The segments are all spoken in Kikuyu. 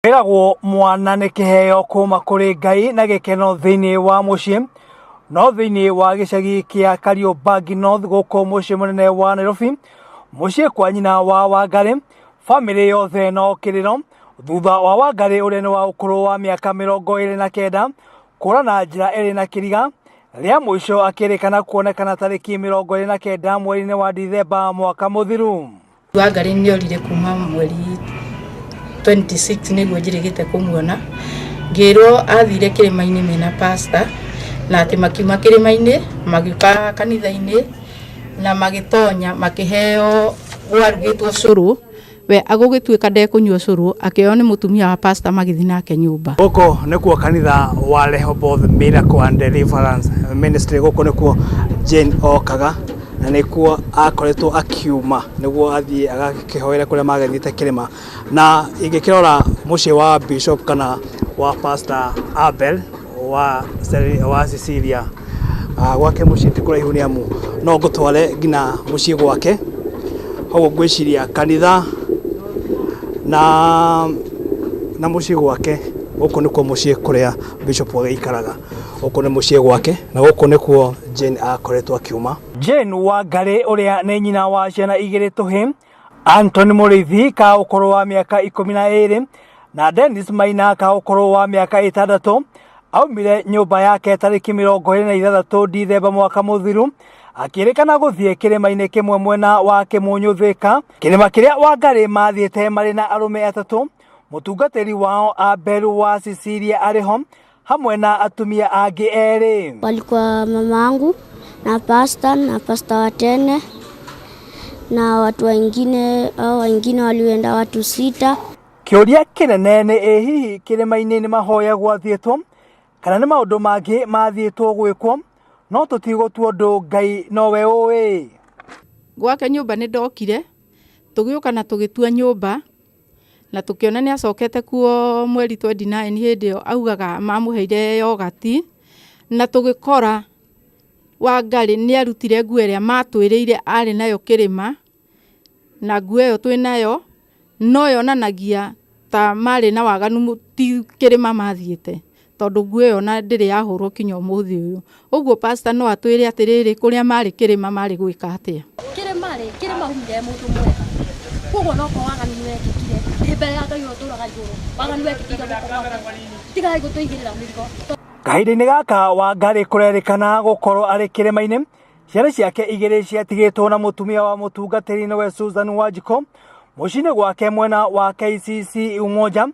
Kwĩragwo mwana nĩ kĩheo kuma kũrĩ Ngai na gĩkeno thĩinĩ wa mũciĩ, no thĩinĩ wa gĩcagi kĩa Kariobangi North gũkũ mũciĩ mũnene wa Nairobi, mũciĩ kwa nyina wa Wangarĩ, bamĩrĩ yothe no kĩrĩro thutha wa Wangarĩ ũrĩa nĩ wa ũkũrũ wa mĩaka 29 kũra na njĩra ĩrĩ na kĩriga rĩa mũico akĩrĩkana kuonekana tarĩki 29 mweri-inĩ wa Dithemba mwaka mũthiru. Wangarĩ nĩ orire kuma mweri 26 nĩguo njĩrĩgĩte kũmuona. Ngĩrwo athire kĩrĩma-inĩ mena pastor na atĩ makiuma kĩrĩma-inĩ magĩũka kanitha-inĩ na magĩtonya makĩheo gwarugĩtwo cũrũ, we agũgĩtuĩka ndekũnyua cũrũ akĩoywo nĩ mũtumia wa pastor magĩthiĩ nake nyũmba. Gũkũ nĩkuo kanitha wa Rehoboth Miracle and Deliverance Ministry, gũkũ nĩkuo Jane okaga na nĩkuo akoretwo akiuma nĩguo athiĩ agakĩhoere kũrĩa magĩthiĩte kĩrĩma. Na ingĩkĩrora mũciĩ wa Bishop kana wa Pastor Abel wa Cecilia, gwake mũciĩ ti kũraihu nĩ amu no ngũtware nginya mũciĩ gwake. Koguo ngwĩciria kanitha na mũciĩ gwake, gũkũ nĩkuo mũciĩ kũrĩa Bishop agĩikaraga. Gũkũ nĩ mũciĩ gwake na gũkũ nĩkuo Jane akoretwo akiuma. Jane Wangarĩ ũrĩa nĩ nyina wa ciana igĩrĩ tũhĩ, Anthony Mũrĩithi ka ũkũrũ wa mĩaka 12 na Dennis Maina ka ũkũrũ wa mĩaka 6, aumire nyũmba yake tarĩki 26 Dithemba mwaka mũthiru akĩrĩkana gũthiĩ kĩrĩma-inĩ kĩmwe mwena wa Kĩmunyũ Thĩka, kĩrĩma kĩrĩa Wangarĩ mathiĩte marĩ na arũme atatũ, mũtungatĩri wao Abel wa Cecilia arĩ ho hamwe na atumia angĩ erĩ. Walikuwa mamangu na pasta na pasta wa tene na watu wengine, au wengine walienda watu 6. Kĩũria kĩnene nĩ ĩ hihi kĩrĩma-inĩ nĩ mahoya gwathiĩtwo kana nĩ maũndũ mangĩ mathiĩtwo gwĩkwo, no tũtigũtua ũndũ Ngai nowe ũĩ. Gwake nyũmba nĩ ndokire, tũgĩũka na tũgĩtua nyũmba na tũkĩona nĩ acokete kuo mweri 29 hĩndĩ ĩyo augaga mamũheire yogati, na tũgĩkora Wangarĩ nĩ arutire nguo ĩrĩa matwĩrĩire arĩ nayo kĩrĩma, na nguo ĩyo twĩnayo no yonanagia ta marĩ na waganu ti kĩrĩma mathiĩte, tondũ nguo ĩyo ona ndĩrĩ yahũrwo kinya ũmũthĩ ũyũ. Ũguo pastor no atwĩre atĩrĩrĩ, kũrĩa marĩ kĩrĩma marĩ gwĩka atĩa? Kĩrĩma rĩ, kĩrĩma umire mũndũ mwega, koguo no korwo waganu nĩwekĩkire, ndĩ mbere ya Ngai ũrĩa ũtũraga igũrũ, waganu wekĩkire gũkũ gwake, tigai gũtũigĩrĩra mĩrigo. Kahinda-inĩ gaka Wangarĩ kũrerĩkana gũkorwo arĩ kĩrĩma-inĩ, ciana ciake igĩrĩ ciatigĩtwo na mũtumia wa mũtungatĩri nĩwe Susan Wanjikũ mũciĩ-inĩ gwake mwena wa KCC Umoja,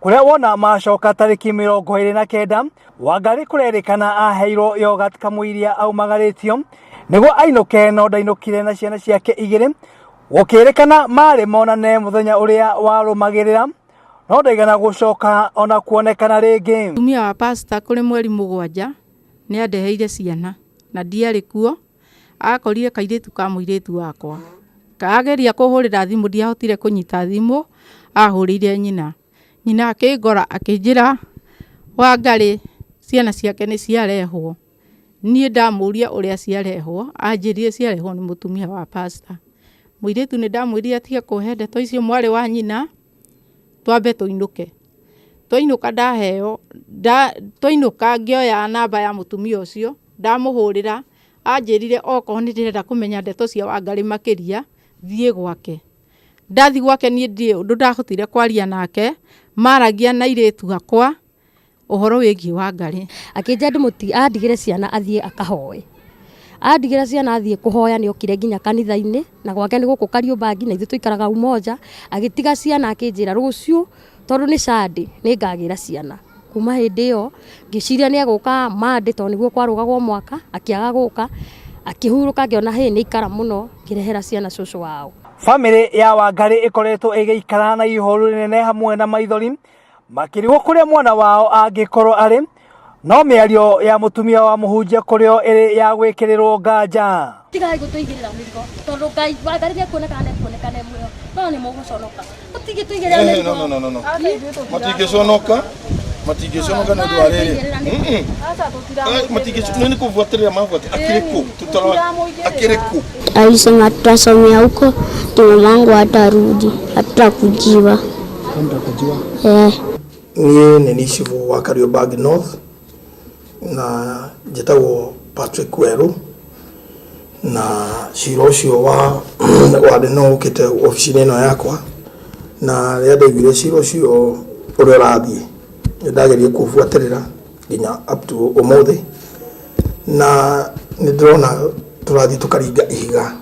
kũrĩa wona macoka tarĩki 29. Wangarĩ kũrerĩkana aheirwo yogurt kamũiria aumagarĩtio nĩguo ainũke, no ndainũkire na ciana ciake igĩrĩ, gũkĩrĩkana marĩ monane mũthenya ũrĩa warũmagĩrĩra, no ndaigana gũcoka ona kuonekana rĩngĩ. Mũtumia wa pastor kũrĩ mweri 7 nĩ andeheire ciana na ndiarĩ kuo, akorire kairĩtu ka mũirĩtu wakwa. Kageria kũhũrĩra thimũ ndiahotire kũnyita thimũ, ahũrĩire nyina. Nyina akĩngora akĩnjĩra Wangarĩ ciana ciake nĩ ciarehwo. Niĩ ndamũria ũrĩa ciarehwo, anjĩrire ciarehwo nĩ mũtumia wa pastor. Mũirĩtu nĩ ndamwĩrire atige kũhe ndeto icio mwarĩ wa nyina, twambe tũinũke. Twainũka ndaheo, twainũka ngĩoya namba ya mũtumia ũcio, ndamũhũrĩra, anjĩrire okorwo nĩ ndĩrenda kũmenya ndeto cia Wangarĩ makĩria, thiĩ gwake. Ndathi gwake niĩ ndirĩ ũndũ ndahotire kwaria nake, maragia na airĩtu akwa ũhoro wĩgiĩ Wangarĩ. Akĩnjĩra andigĩre ciana athiĩ akahoe. Andigĩra ciana athiĩ kũhoya, nĩ okire nginya kanitha-inĩ, na gwake nĩ gũkũ Kariobangi, na ithuĩ tũikaraga Umoja. Agĩtiga ciana akĩnjĩra rũciũ tondũ nĩ Sunday nĩ ngagĩra ciana. Kuma hĩndĩ ĩyo ngĩciria nĩ egũka Monday tondũ nĩguo kwarũgagwo mwaka, akĩaga gũka, akĩhurũka ngĩona hĩ nĩ aikara mũno, ngĩrehera ciana cũcũ wao. Bamĩrĩ ya Wangarĩ ĩkoretwo ĩgĩikara na ihoru rĩnene hamwe na maithori makĩrigwo kũrĩa mwana wao angĩkorwo arĩ, no mĩario ya mũtumia wa mũhunjia kũrĩ o ĩrĩ ya gwĩkĩrĩrwo nganja. Tigai gũtũigĩrĩra mĩrigo tondũ Ngai Wangarĩ nĩ ekuonekana na ekuonekana e muoyo, no nĩ mũgũconoka. Mũtingĩtũigĩrĩra mĩrigo. No, no, no, no, no. Matingĩconoka, matingĩconoka nĩ ũndũ wa rĩrĩ. Matingĩconoka nĩ kũbuatĩrĩra mabuatĩrĩra. Akĩrĩ kũ? Tũtarora akĩrĩ kũ? Alisema tutasomea huko, mamangu hatarudi, hatutakujiwa. Niĩ nĩ niĩ cibũ wa Kariobangi North na njĩtagwo Patrick Werũ, na cira ũcio wa warĩ no ũkĩte obici-inĩ ĩno yakwa, na rĩrĩa ndaiguire cira ũcio ũrĩa ũrathiĩ, nĩ ndageria kũũbuatĩrĩra nginya up to ũmũthĩ, na nĩ ndĩrona tũrathiĩ tũkaringa ihiga,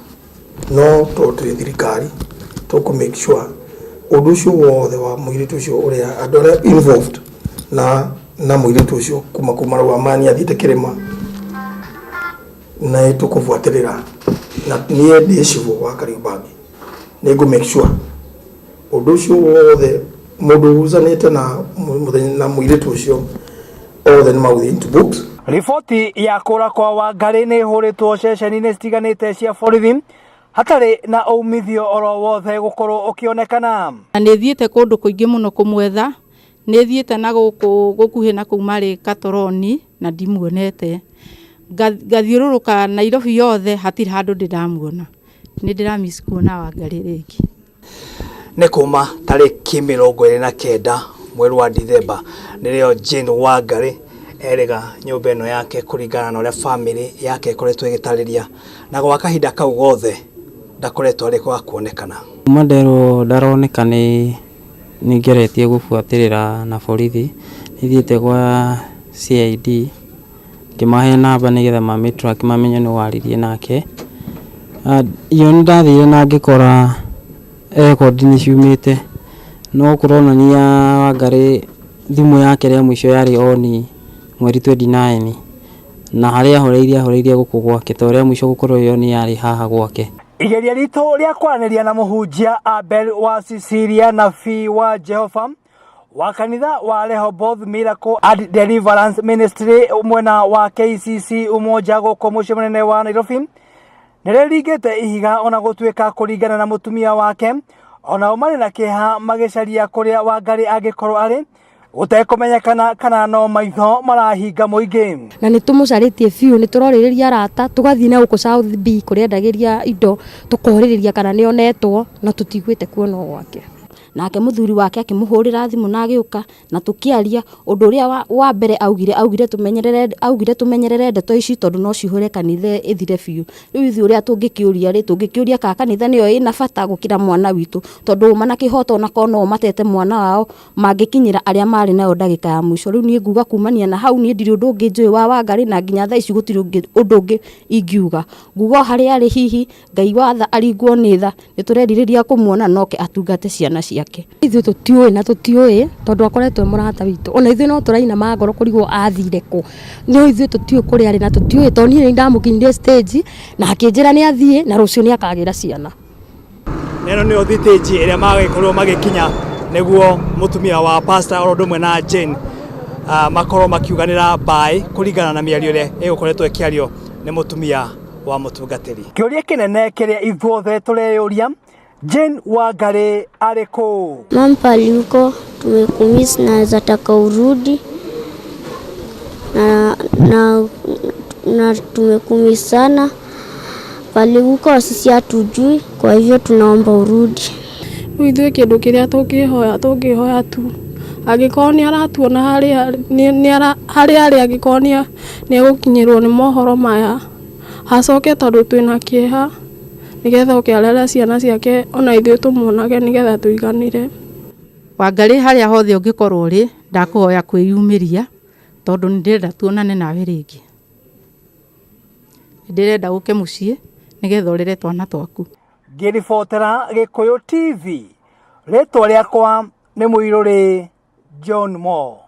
no tondũ tũrĩ thirikari tũkũ make sure ũndũ ũcio wothe wa mũirĩtu ũcio, ũrĩa andũ arĩa involved na mũirĩtu ũcio kuma marũa maya athiĩte kĩrĩma, nĩ tũkũbuatĩrĩra. Na niĩ ndĩ cibũ wa Kariobangi nĩ ngũ make sure ũndũ ũcio wothe, mũndũ ũzanĩte na mũthenya na mũirĩtu ũcio, othe nĩ magũthiĩ into books. Riboti ya kũra kwa Wangari nĩ ĩhũrĩtwo ceceni-inĩ citiganĩte cia borithi hatarĩ na umithio oro wothe gũkorwo ũkĩonekana. Na nĩ thiĩte kũndũ kũingĩ mũno kũmwetha, nĩ thiĩte na gũkũ gũkuhĩ na kũu marĩ Katoroni na ndimuonete. Ngathiũrũrũka Nairobi yothe, hatirĩ handũ ndĩ ndamuona. Nĩ ndĩramiss kuona Wangari rĩngĩ. Nĩ kuma tarĩki 29 mweri wa Dithemba nĩrĩo Jane Wangari erĩga nyũmba ĩno yake, kũringana na ũrĩa famĩlĩ yake ĩkoretwo ĩgĩtarĩria, na gwa kahinda kau gothe ndakoretwo arĩ gwa kuonekana. Kuma nderwo ndaroneka, nĩ ngeretie gũbuatĩrĩra na borithi. Nĩ thiĩte gwa CID ngĩmahe namba nĩgetha mamĩ-track mamenye nũ waririe nake. Iyo nĩ ndathire na ngĩkora rekondi nĩ ciumĩte, no kũronania Wangari thimũ yake rĩa mũico yarĩ on mweri 29, na harĩa ahoreirie ahoreirie gũkũ gwake, to rĩa mũico gũkorwo ĩ on yarĩ haha gwake. Igeria ritũ rĩa kwaranĩria na mũhunjia Abel wa Cecilia, nabii wa Jehova wa kanitha wa Rehoboth Miracle and Deliverance Ministry mwena wa KCC Umoja gũkũ mũciĩ mũnene wa Nairobi, nĩ rĩringĩte ihiga, ona gũtuĩka kũringana na mũtumia wake onao marĩ na kĩeha magĩcaria kũrĩa Wangari angĩkorwo arĩ, gũtekũmenyekana kana no maitho marahinga mũingĩ. Na nĩ tũmũcarĩtie biũ, nĩ tũrorĩrĩria arata, tũgathiĩ na gũkũ South B kũrĩa endagĩria indo, tũkorĩrĩria kana nĩ onetwo, na tũtiguĩte kuonwo gwake. Nake mũthuri wake akĩmũhũrĩra thimũ na agĩũka na tũkĩaria. Ũndũ ũrĩa wa mbere augire tũmenyerere ndeto ici tondũ no cihũre kanitha ĩthire biũ. Rĩu ithuĩ ũrĩa tũngĩkĩũria rĩ, tũngĩkĩũria kana kanitha nĩyo ĩna bata gũkĩra mwana witũ, tondũ ũma na kĩhoto onakorwo no matete mwana wao mangĩkinyĩra arĩa marĩ nayo ndagĩka ya mũico. Rĩu niĩ nguga kumania na hau, niĩ ndirĩ ũndũ ũngĩ njũĩ wa Wangari, na nginya thaa ici gũtirĩ ũndũ ũngĩ ingiuga. Nguga o harĩa arĩ, hihi Ngai wa tha aringwo nĩ tha, nĩ tũrerirĩria kũmuona noke atungate ciana ciake. Ithuĩ tũtiũĩ na tũtiũĩ tondũ akoretwo e mũrata witũ, ona ithuĩ no tũrainama ngoro kũrigwo athire kũ, no ithuĩ tũtiũĩ kũrĩa arĩ na tũtiũĩ, tondũ niĩ nĩ ndamũkinyirie stage na akĩnjĩra nĩ athiĩ na rũciũ nĩ akagĩra ciana. Ĩno nĩyo thitĩnji ĩrĩa magĩkorwo magĩkinya nĩguo mũtumia wa pastor oro ũndũ ũmwe na Jane makorwo makiuganĩra mbaĩ, kũringana na mĩario ĩrĩa ĩgũkoretwo ĩkĩario nĩ mũtumia wa mũtungatĩri. Kĩũria kĩnene kĩrĩa ithuothe tũreyũria, Jane Wangari arĩ kũ? Mam, pali uko tumekumiss, naweza taka urudi na tumekumiss sana. Pali uko sisi hatujui, kwa hivyo tunaomba urudi. Rĩu ithuĩ kĩndũ kĩrĩa tũngĩhoya tu, angĩkorwo nĩ aratuona harĩa arĩ, angĩkorwo nĩ egũkinyĩrwo nĩ mohoro maya, acoke tondũ twĩna kĩeha, nĩgetha oke arere ciana ciake, ona ithuĩ tũmuonage nĩgetha tũiganĩre. Wangari, harĩa hothe ũngĩkorwo ũrĩ, ndakũhoya kwĩyumĩria tondũ nĩ ndĩrenda tuonane nawe rĩngĩ. Nĩ ndĩrenda ũke mũciĩ nĩgetha ũrere twana twaku. Ngĩribotera Gĩkũyũ TV, rĩtwa rĩakwa nĩ Mũirũrĩ John Mo.